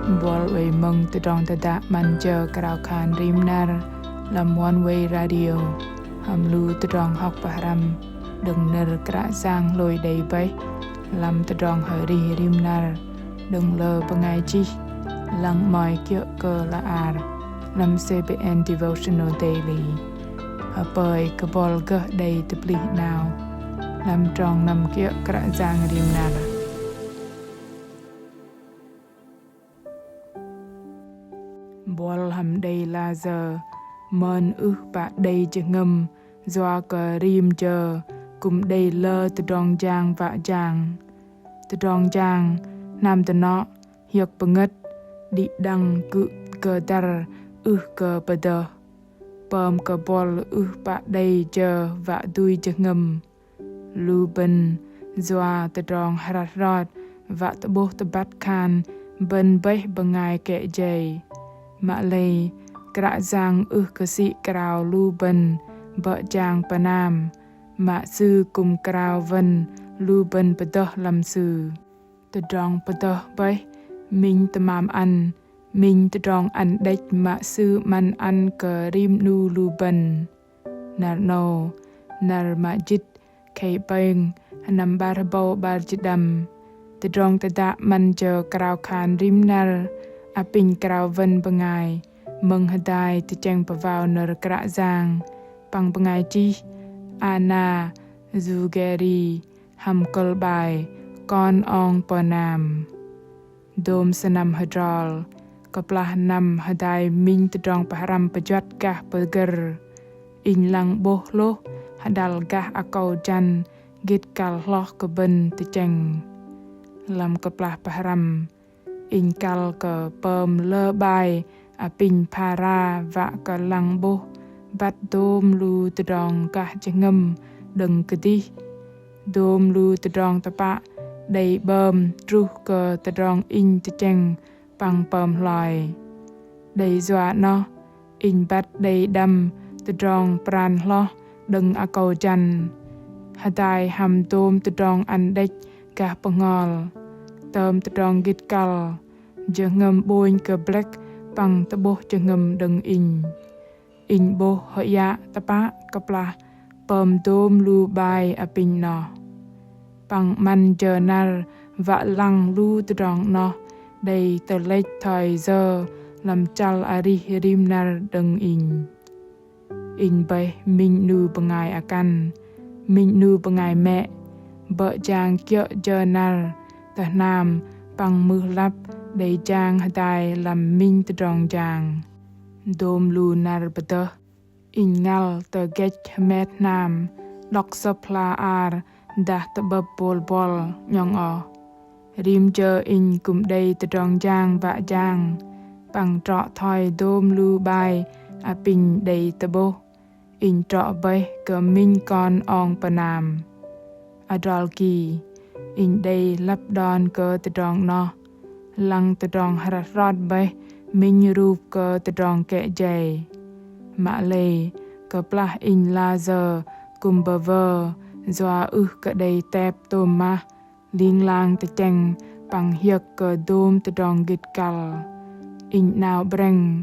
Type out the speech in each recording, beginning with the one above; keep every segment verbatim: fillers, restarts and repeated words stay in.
Buăl oei mơ̆ng tơdrong tơdă 'Măn jơ krao khan rim năr lăm One Way Radio hăm lu tơdrong hŏk pơhrăm đơ̆ng nơ̆r Kră Yang hlôi đei bơih lăm tơdrong arih rim năr đơ̆ng lơ bơngai chih lăng 'mơ̆i kiơ̆ kơ la ar lăm C B N Devotional Daily. Hơpơi kơ buăl gơh đei tơplih 'nao lăm trong năm kiơ̆ Kră Yang rim năr. Buăl hăm đei la sơ̆ mơn ưh pă đei jơhngơ̆m yua kơ rim jơ kư̆m đei lơ tơdrong jang wă jang. Tơdrong jang hnam dơnŏ hiơ̆k pơngơ̆t đĭ đăng kư̆m kơ dăr ưh kơ pơdơh. Pơm kơ buăl ưh pă đei jơ wă dui jơhngơ̆m. Lu bơ̆n yua tơdrong hrăt hrot wă tơ'bôh tơbăt khan bơ̆n bơih bơngai kĕ jei. Mă lei Kră Yang ưh kơ sĭ krao lu bơ̆n bơ̆ jang pơnam, mă Sư kư̆m krao wơ̆n lu bơ̆n pơdơh lăm Sư. Tơdrong pơdơh bơih minh tơmam ăn, minh tơdrong ăn đĕch mă Sư 'măn ăn kơ rim 'nu lu bơ̆n. Năr 'nâu, năr mă jĭt, khei pêng, sơnăm 'bar hơbâu 'bar jĭt đăm. Tơdrong tơdă 'Măn jơ krao khan rim năr apinh krao wơ̆n bơngai mơ̆ng hơdai tơchĕng pơwao nơ̆r Kră Yang păng bơngai chih Ana Zugeri hăm kơ̆l 'bai Kon Ong Pơnam. Dôm sơnăm hơdrol, kơplah năm hơdai minh tơdrong pơhrăm pơjuăt gah pơgơ̆r, inh lăng 'bôh hlôh hơdăl gah akâu jăn gĭt kăl hloh kơ bơ̆n tơchĕng. Lăm kơplah pơhrăm, inh kăl kơ pơm lơ 'bai apinh phara wă kơ lăng 'bôh băt dôm lu tơdrong gah jơhngơ̆m đơ̆ng kơdih. Dôm lu tơdrong tơpă đei 'bơm truh kơ tơdrong inh tơchĕng păng pơm hloi. Đei yua 'noh, inh băt đei đăm tơdrong pran hloh đơ̆ng akâu jăn. Hơdai hăm dôm tơdrong ăn đĕch gah bơhngol. Tơm tơdrong gĭt kăl, jơhngơ̆m 'bônh kơ blĕk păng tơ'bôh jơhngơ̆m đơ̆ng inh. Inh 'bôh hơiă tơpă kơplah pơm dôm lu 'bai apinh 'noh. Păng 'măn jơ năr wă lăng lu tơdrong 'noh đei tơlĕch thoi yơ lăm chăl arih rim năr đơ̆ng inh. Inh bơih minh 'nu bơngai akăn, minh 'nu bơngai mĕ, bơ̆ jang kiơ̆ jơ năr tơ hnam păng mưh lăp đei jang hơdai lăm minh tơdrong jang. Dôm lu năr pơdơh, inh ngăl tơ gĕch hơmet hnam, đŏk sơ̆p hla ar dah tơ'bơ̆p bôl buăl 'nhŏng oh. Rim jơ inh kư̆m đei tơdrong jang wă jang, păng trŏ thoi dôm lu 'bai apinh đei tơ'bôh. Inh trŏ bơih kơ minh kon ong pơnam. Adrol ki, inh đei lăp đon kơ tơdrong 'noh, lăng tơdrong hrăt hrot bơih minh rup kơ tơdrong kĕ jei. Mă lei, kơplah inh la sơ̆ kư̆m bơwơ, yua ưh kơ đei tep tôm mah, ling lang tơchĕng păng hiơ̆k kơ dôm tơdrong gĭt kăl. Inh 'nao 'brĕng,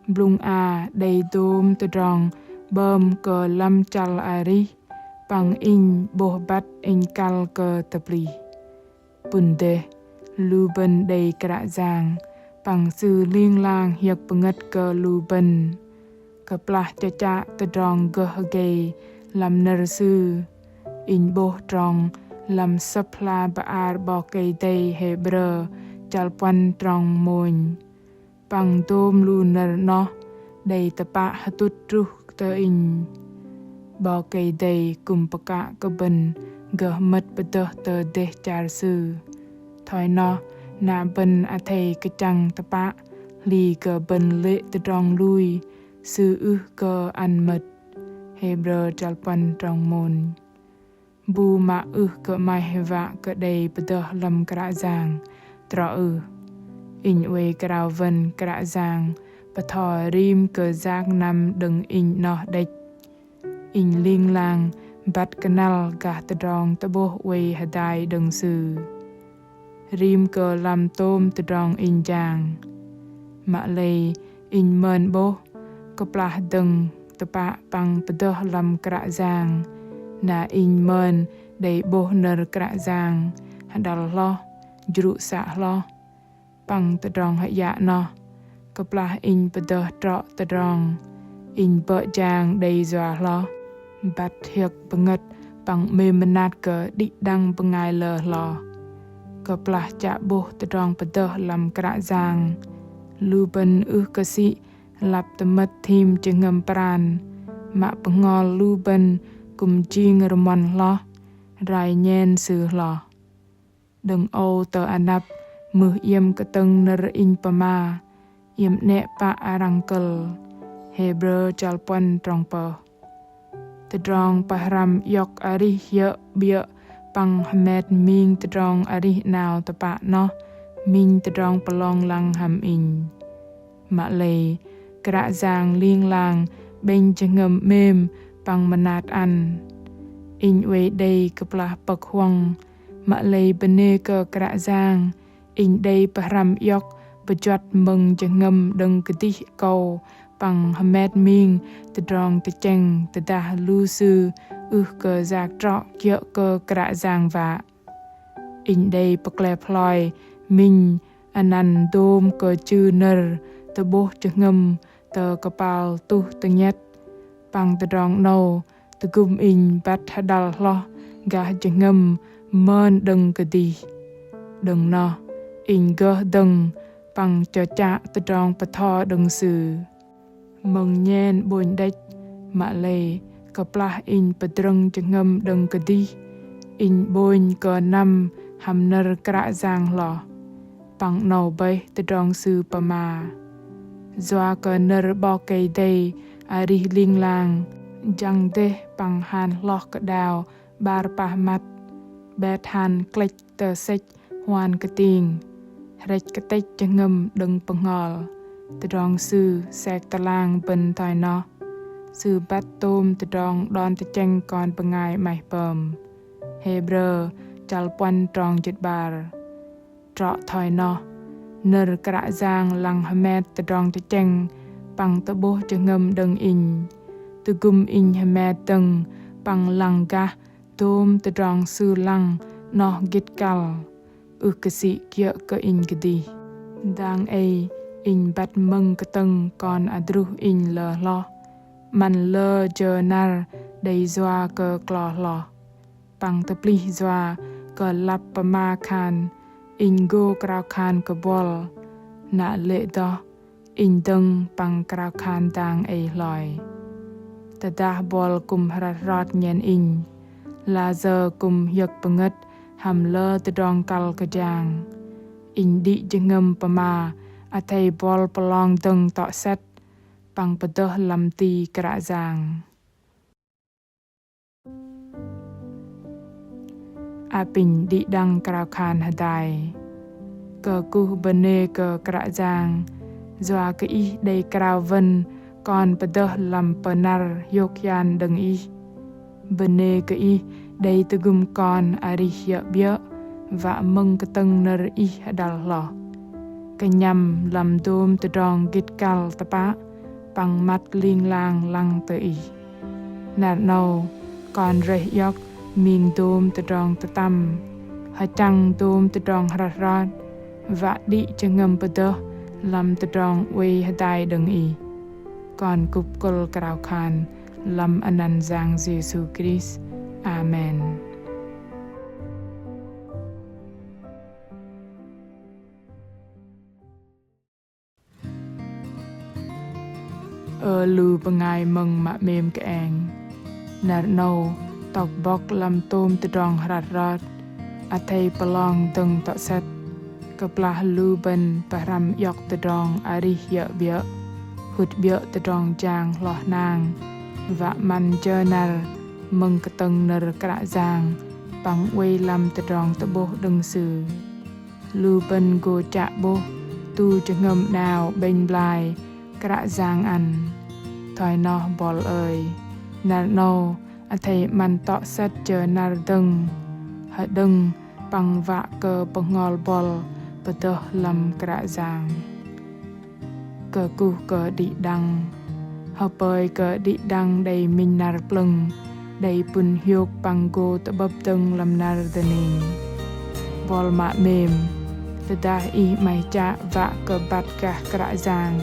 blŭng a đei dôm tơdrong 'bơm kơ lăm chăl arih, păng inh 'bôh băt inh kăl kơ tơplih. Pŭn dêh, lu bơ̆n đei Kră Yang, păng Sư ling lang hiơ̆k pơngơ̆t kơ lu bơ̆n. Kơplah chơchă tơdrong gơh hơgei lăm nơ̆r Sư, inh 'bôh trong lăm sơ̆p hla bơar 'Bok Kei-Dei Hêbrơ chăl puăn trong mônh. Păng dôm lu nơ̆r 'noh đei tơpă hơtŭt truh tơ inh. 'Bok Kei-Dei kư̆m pơkă kơ bơ̆n gơh mơ̆t pơdơh tơ dêh char Sư. Thoi noh, na bơ̆n athei kơchăng tơpă, hli kơ bơ̆n lê̆ tơdrong lui, Sư ưh kơ ăn mơ̆t. Hêbrơ chăl puăn trong mônh. Bu mă ưh kơ 'maih wă kơ đei pơdơh lăm Kră Yang, trŏ ưh? Inh oei krao wơ̆n Kră Yang bơtho rim kơ yak năm đơ̆ng inh 'noh đĕch. Inh ling lang băt kơnăl gah tơdrong tơ'bôh oei hơdai đơ̆ng Sư. rim kơ lăm tôm tơdrong inh jang. Mă lei inh mơn 'bôh, kơplah dơ̆ng tơpă păng pơdơh lăm Kră Yang, na inh mơn đei 'bôh nơ̆r Kră Yang hơđăl hloh, jrŭ să hloh. Păng tơdrong hơyă noh, kơplah inh pơdơh trŏ tơdrong, inh bơ̆ jang đei yua hloh, băt hiơ̆k pơngơ̆t păng 'mêm mơnat kơ đĭ đăng bơngai lơ hloh. Kơplah chă 'bôh tơdrong pơdơh lăm Kră Yang, lu bơ̆n ưh kơ sĭ lăp tơmơ̆t thim jơhngơ̆m pran, mă bơhngol lu bơ̆n kư̆m jing rơmon hloh, rai nhen Sư hloh. Đơ̆ng âu tơ anăp mưh iĕm kơtơ̆ng nơ̆r inh pơma, iĕm 'nĕ pă arăng kơ̆l. Hêbrơ chal puăn trong pơh. Tơdrong pơhrăm iŏk arih hiơ̆ 'biơ̆ păng hơmet ming tơdrong arih 'nao tơpă noh, minh tơdrong pơlong lăng hăm inh. Mă lei, Kră Yang ling lang 'bĕnh jơhngơ̆m 'mêm păng mơnat ăn. Inh oei đei kơplah pơ̆k huŏng, mă lei bơnê kơ Kră Yang, inh đei pơhrăm iŏk pơjuăt mơ̆ng jơhngơ̆m đơ̆ng kơdih akâu păng hơmet ming tơdrong tơchĕng tơdah lu sư ưh kơ yak trŏ kiơ̆ kơ Kră Yang wă. Inh đei pơklep hloi minh anăn dôm kơ chư nơ̆r tơ'bôh jơhngơ̆m tơ kơpal tuh tơngiĕt. Păng tơdrong 'nâu tơgŭm inh băt hơđăl hloh gah jơhngơ̆m mơn đơ̆ng kơdih. Đơ̆ng noh, inh gơh dơ̆ng păng chơchă tơdrong pơtho đơ̆ng Sư. Mơ̆ng nhen 'bônh đĕch, mă lei kơplah inh pơdrơ̆ng jơhngơ̆m đơ̆ng kơdih, inh 'bônh kơ năm hăm nơ̆r Kră Yang hloh. Păng 'nâu bơih tơdrong Sư pơma. Yua kơ nơ̆r 'Bok Kei-Dei arih ling lang, jăng dêh păng han hloh kơdao 'bar pah măt, 'bet han klĕch tơ sĕch huan kơting, hrĕch kơtĕch jơhngơ̆m đơ̆ng bơhngol. Tơdrong Sư sek tơlang bơ̆n thoi noh. Sư băt tôm tơdrong đon tơchĕng kon bơngai 'maih pơm. Hêbrơ chal puăn trong jĭt 'bar. Trŏ thoi noh, nơ̆r Kră Yang lăng hơmet tơdrong tơchĕng păng tơ'bôh jơhngơ̆m đơ̆ng inh. Tơgŭm inh hơmet dơ̆ng păng lăng gah dôm tơdrong Sư lăng 'noh gĭt kăl, ưh kơ sĭ kiơ̆ kơ inh kơdih. Dang ei inh băt mơ̆ng kơtơ̆ng kon adruh inh lơ hloh, 'măn lơ jơ năr đei yua kơ klo hloh. Păng tơplih yua kơ lăp pơma khan inh gô krao khan kơ buăl, na lê̆ noh inh dơ̆ng păng krao khan dang ei hloi. Tơdah buăl kư̆m hrăt hrot nhen inh, layơ kư̆m hiơ̆k pơngơ̆t hăm lơ tơdrong kăl kơjang. Inh đĭ jơhngơ̆m pơma athei buăl pơlong dơ̆ng tŏ sĕt păng pơdơh lăm ti Kră Yang. Apinh đĭ đăng krao khan hơdai. Kơkuh bơnê kơ Kră Yang, yua kơ Ih đei krao wơ̆n kon pơdơh lăm pơnăr hiôk hian đơ̆ng Ih. Bơnê kơ Ih đei tơgŭm kon arih hiơ̆ 'biơ̆, wă mơ̆ng kơtơ̆ng nơ̆r Ih hơđăl hloh. Kơnhăm lăm dôm tơdrong gĭt kăl tơpă, păng măt ling lang lăng tơ Ih. Năr 'nâu, kon rơih iŏk ming dôm tơdrong tơtăm, hơchăng dôm tơdrong hrăt hrot, wă đĭ jơhngơ̆m pơdơh lăm tơdrong oei hơdai đơ̆ng Ih. Kon kŭp kơ̆l krao khan lăm anăn Yang Yêsu Krist. Amen. Ơ lu bơngai mơ̆ng mă 'mêm kơeng. Năr 'nâu, tŏk bŏk lăm tôm tơdrong hrăt hrot, athei pơlong dơ̆ng tŏ sĕt. Kơplah lu bơ̆n pơhrăm iŏk tơdrong arih hiơ̆ 'biơ̆, hŭt 'biơ̆ tơdrong jang hloh hnang, wă 'măn jơ năr mơ̆ng kơtơ̆ng nơ̆r Kră Yang, păng oei lăm tơdrong tơ'bôh đơ̆ng Sư. Lu bơ̆n gô chă 'bôh tu jơhngơ̆m 'nao 'bĕnh blai Kră Yang ăn. Thoi noh buăl ơi, năr 'nâu athei 'măn tŏ sĕt jơ năr dơ̆ng, hơđơ̆ng păng wă kơ bơhngol buăl pơdơh lăm Kră Yang. Kơkuh kơ đĭ đăng. Hơpơi kơ đĭ đăng đei minh năr plơ̆ng, đei pŭn hiôk păng gô tơ'bơ̆p dơ̆ng lăm năr dơning. Buăl mă 'mêm, tơdah ih 'maih chă wă kơ băt gah Kră Yang,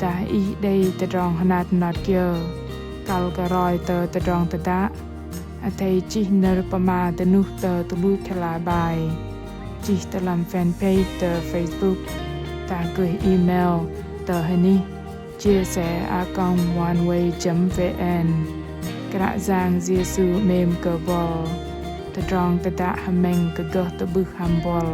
dah ih đei tơdrong hơnat hơnot kiơ, kăl kơ roi tơ tơdrong tơdă, athei chih nơ̆r pơma dơnuh tơ tơluch hla bơar, chih tơ lăm fanpage tơ Facebook, dah gơih email tơ hơnih chia sẻ a còng oneway chấm vn. Kră Yang Yêsu 'mêm kơ buăl. Tơdrong tơdă hơmĕng kơ gơh tơ'bưh hăm buăl.